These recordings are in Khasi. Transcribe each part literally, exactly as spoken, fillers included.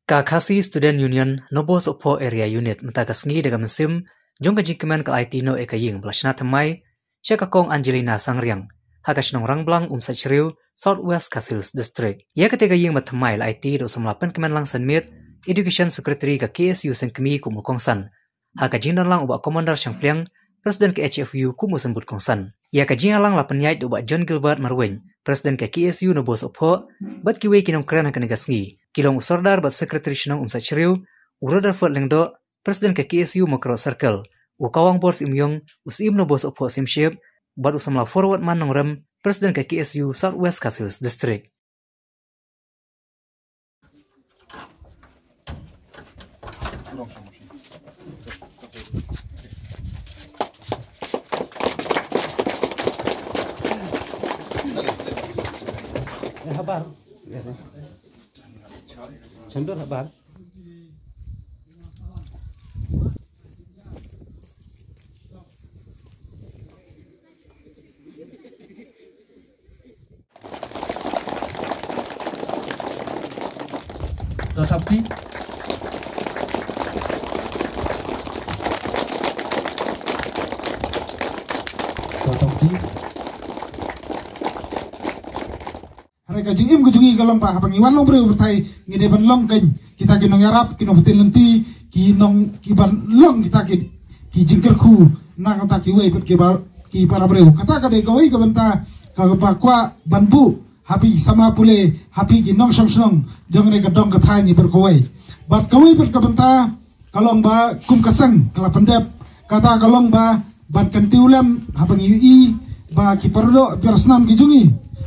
Ka Khasi Student Union Nobosohphoh Area Unit mynta ka sngi da ka mynsiem jong ka jingkmen ka la aiti noh ïa ka ïing ba la shna thymmai sha ka Kong Angelina Sangriang ha ka shnong Rangblang, Umsait Shriew, South West Khasi Hills District. Ïa kata ka ïing ba thymmai la aiti da u samla Pynkmenlang Sangmiet, Education Secretary ka K S U Sengkmie kum u kongsan, ha ka jingdon lang u Bah Commander Shangpliang, President ka H F U kum u symbud kongsan. Ïa ka jingïalang la pynïaid da u Bah John Gilbert Marwein, President ka K S U Nobosohphoh, bad kiwei ki nongkren ha kane ka sngi ki long u Sordar bad Secretary Shnong Umsait Shriew, u Rutherford Lyngdoh, President ka K S U Mawkyrwat Circle, u Kawang Bor Syiemiong, u Syiem Nobosohphoh Syiemship, bad u samla Forward Man Nongrem, President ka K S U South West Khasi Hills District. Eh, habar. Ya, ya. Chamber habar. Dua satu. Dua satu. Hynrei ka jingim ka jong ngi ka long ba haba ngi wan long briew pyrthei ngi dei ban long kein kita ki nongïarap, ki nongpyntip lynti, ki nong, ki ban long kita ki, ki jingkyrkhu na ka bynta kiwei pat ki ba, ki para briew. Kata ka dei kawei ka bynta kaba kwah ban buh ha phi samla pule, ha phi ki nongshong shnong jong kane ka dong ka thaiñ baroh kawei. Bad kawei pat ka bynta ka long ba kum ka seng ka la pyndep, kata ka long ba ban kyntiew lem haba ngi ïohi ba ki paradoh parasnam ki jong ngi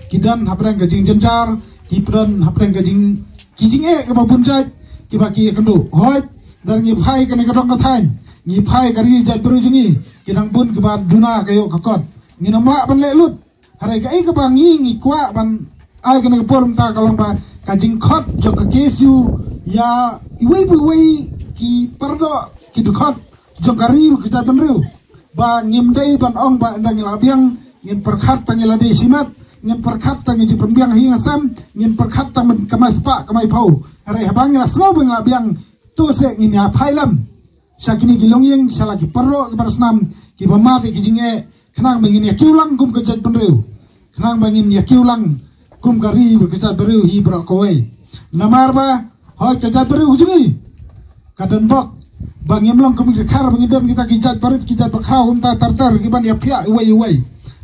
ki don hapdeng ka jingjynjar, ki don hapdeng ka jing, ki jingeh kaba bun jait kiba ki ïakynduh. Hooid, lada ngi phai kane ka dong ka thaiñ, ngi phai ka ri jaitbynriew jong ngi, ki dang bun kiba duna ka ïoh ka kot. Ngin ym lah ban leh lut. Hynrei kaei kaba ngi, ngi kwah ban ai kane ka por mynta ka long ba ka jingkhot jong ka K S U ïa iwei pa iwei ki paradoh, ki dkhot jong ka ri ka jaitbynriew. Ba ngim dei ban ong ba ynda ngi la biang ngin pyrkhat tang ïa lade shimet, ngin pyrkhat tang ïa jingpynbiang ha ïing ha sem, ngin pyrkhat tang ban kamai spah kamai phew. Hynrei haba ngi la sngew ba ngi la biang, to seh ngin ïa phai lem sha kine ki longïing, sha la ki paradoh ki parasnam kiba mad ïa ki jingeh, khnang ba ngin ïa kiew lang kum ka jaitbynriew, khnang ba ngin ïa kiew lang kum ka ri bad ka jaitbynriew hi baroh kawei. Namar ba hooid ka jaitbynriew ka jong ngi ka don bok ba ngim long kum ki dkhar ba ngi don kita ki jait barit, ki jait bakhraw kumta ter ter kiban ïaphiah iwei iwei.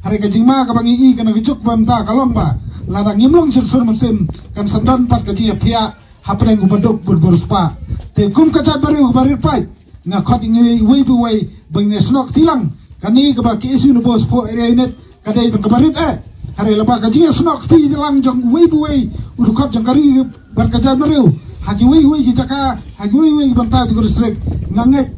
Hynrei ka jingma kaba ngi i kane ka juk ba mynta ka long ba lada ngim long jingshun mynsiem kan sa don pat ka jingïaphiah hapdeng u baduk bad u riewspah. Te kum ka jaitbynriew kaba rit paid, nga khot ïa ngi iwei pa iwei ba ngin ïasnoh kti lang. Kane kaba K S U Nobosohphoh Area Unit ka dei tang kaba rit eh. Hynrei lada ka jingïasnoh kti lang jong uwei pa uwei u dkhot jong ka ri bad ka jaitbynriew ha kiwei kiwei ki jaka, ha kiwei kiwei ki bynta jong ka district, nga ngeit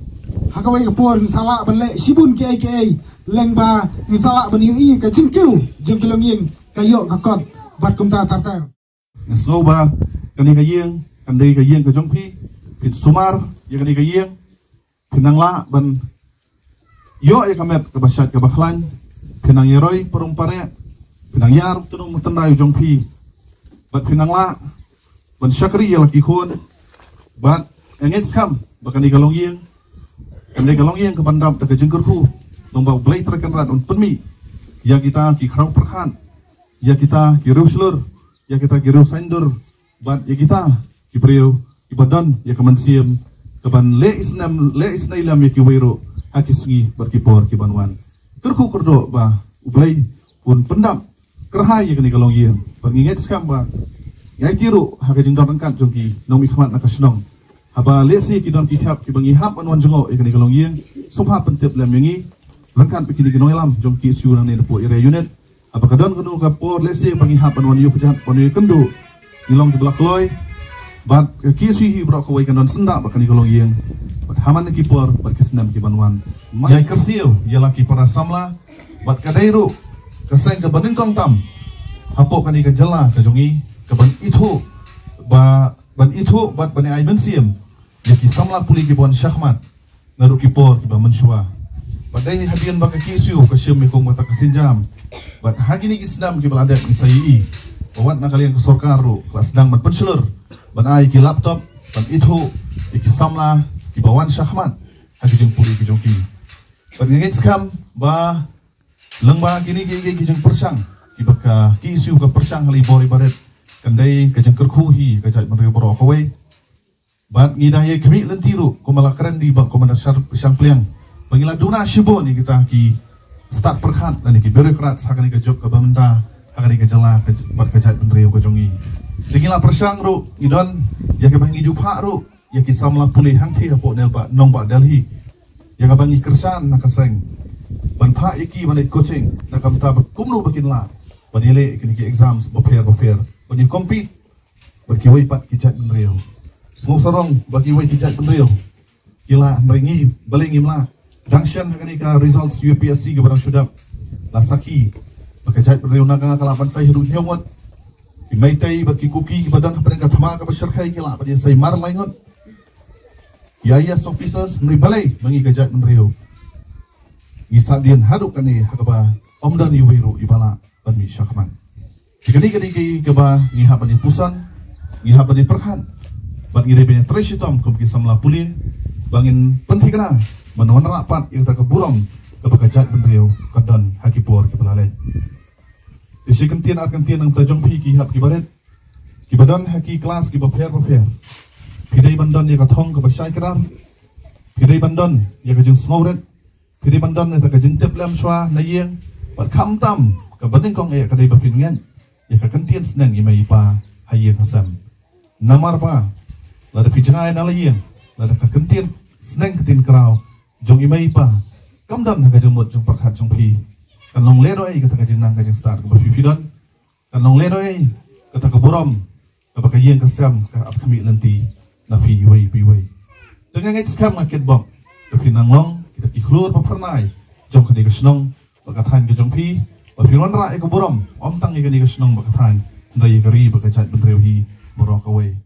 ha kawei ka por ngin sa lah ban leh shibun kiei kiei, leng ba ngin sa lah ban ïohi ka jingkiew jong ki longïing, ka ïoh ka kot bad kumta ter ter. Nga sngew ba kane ka ïing kan dei ka ïing ka jong phi. Phin sumar ïa kane ka ïing, phin nang lah ban ïoh ïa ka met kaba shait kaba khlaiñ, phin nang ïaroi parum pareh, phin nang ïarap tynung tyndai jong phi, bad phin nang lah ban shakri ïa la ki khun. Bad nga ngeit skhem ba kane ka longïing kan dei ka longïing kaban dap da ka jingkyrkhu, long ba U Blei Trai Kynrad un pynmih ïa kita ki khraw pyrkhat, ïa kita ki riew shlur, ïa kita ki riew saiñdur, bad ïa kita ki briew kiba don ïa ka mynsiem kaban leh isnem, leh isnei lem ïa kiwei ruh ha ki sngi bad ki por kiban wan. Kyrkhu kyrdoh ba U Blei un pyndap kyrhai ïa kane ka longïing. Bad ngi ngeit skhem ba ngi aiti ruh ha ka jingdon ryngkat jong ki nongmihkhmat na ka shnong, haba lehse ki don ki khep kiba ngi hap ban wan jngoh ïa kane ka longïing, sngewbha pyntip lem ïa ngi ryngkat bad kine ki nongïalam jong K S U nangne napoh Area Unit. Haba ka don kano ka por lehse ba ngi hap ban wan ïuh kjat, wan ïuh kynduh, ngi long kiba la kloi. Bad ka K S U hi baroh kawei kan don syndah bad kane ka longïing bad ha man ki por bad ki snem kiban wan. Ïai kyrsiew ïa la ki para samla bad ka dei ruh ka seng kaba nyngkong tam hapoh kane ka jylla ka jong ngi kaban ithuh ba, ban ithuh bad ban ai mynsiem ïa ki samla pule kiban shakhmat naduh ki por kiba mynshuwa. Bad dei hadien ba ka K S U ka shim ïa kum kata ka sienjam. Bad ha kine ki snem kiba la dep ngi sa ïohi ba wat na ka liang ka sorkar ruh ka la sdang ban pynshlur ban ai ki laptop ban ithuh ïa ki samla kiba wan shakhmat ha ki jingpule ki jong ki. Bad nga ngeit skhem ba lyngba kine ki, ki, ki jingpyrshang kiba ka, ki issue ka pyrshang ha i bor i barit, kan dei ka jingkyrkhu hi ka jaitbynriew baroh kawei. Bad ngi dang ïa khmih lynti ruh, kumba la kren da i Bah Commander Shar-, Shangpliang, ba ngi la duna shibun ïa kita ki stad pyrkhat lane ki bureaucrats ha kane ka juk kaba mynta ha kane ka jylla ka j-, bad ka jaitbynriew ka jong ngi. Te ngi la pyrshang ruh, ngi don ïa kaba ngi ju phah ruh ïa ki samla pule hangthie hapoh Nongbah Delhi, ïa kaba ngi kyrshan na ka seng ban phah ïa ki ban leit coaching na ka bynta ba kumno ba kin lah ban ïaleh ïa kine ki exams bapher bapher, ban ïa compete bad kiwei pat ki jaitbynriew. Sngewsarong ba kiwei ki jaitbynriew ki lah, hynrei ngi balei ngim lah? Dang shen ha kane ka results U P S C kaba dang shu dep, la sakhi ba ka jaitbynriew Naga ka lah ban sei haduh hynñiew ngut. Ki Meitei bad ki Kuki kiba don hapdeng ka thma kaba shyrkhei ki lah ban ïa sei mar lai ngut. Ki I A S officers, hynrei balei ma ngi ka jaitbynriew ngi sahdien haduh kane ha kaba ym don iwei ruh iba lah ban mih shakhmat? Te kane ka dei kaba ngi hap ban ïa puson, ngi hap ban ïa pyrkhat, bad ngi dei ban ïa trei shitom kum ki samla pule ba ngin pynthikna ban wanrah pat ïa kata ka burom kaba ka jaitbynriew ka don ha ki por kiba la leit. Te shi kyntien ar kyntien na ka bynta jong phi ki hep ki barit kiba don ha ki klas kiba pher bapher. Phi dei ban don ïa ka thong kaba shai kdar, phi dei ban don ïa ka jingsngewrit, phi dei ban don ïa ka jingtip lem shuwa na ïing, bad khamtam kaba nyngkong eh ka dei ba phin ngeit ïa ka kyntien sneng i mei i pa ha ïing ha sem. Namar ba lada phi jngai na la ïing, lada ka kyntien sneng kyntien kraw jong i mei i pa kam don ha ka jingmut jingpyrkhat jong phi, kan long lehnohei kata ka jingnang ka jingstad kaba phi phi don? Kan long lehnohei kata ka burom kaba ka ïing ka sem ka ap khmih lynti na phi iwei pa iwei? Te nga ngeit skhem, nga kitbok ba phin nang long kita ki khlur ba phyrnai jong kane ka shnong bad ka thaiñ ka jong phi, ba phin wanrah ïa ka burom ym tang ïa kane ka shnong bad ka thaiñ, hynrei ïa ka ri bad ka jaitbynriew hi baroh kawei.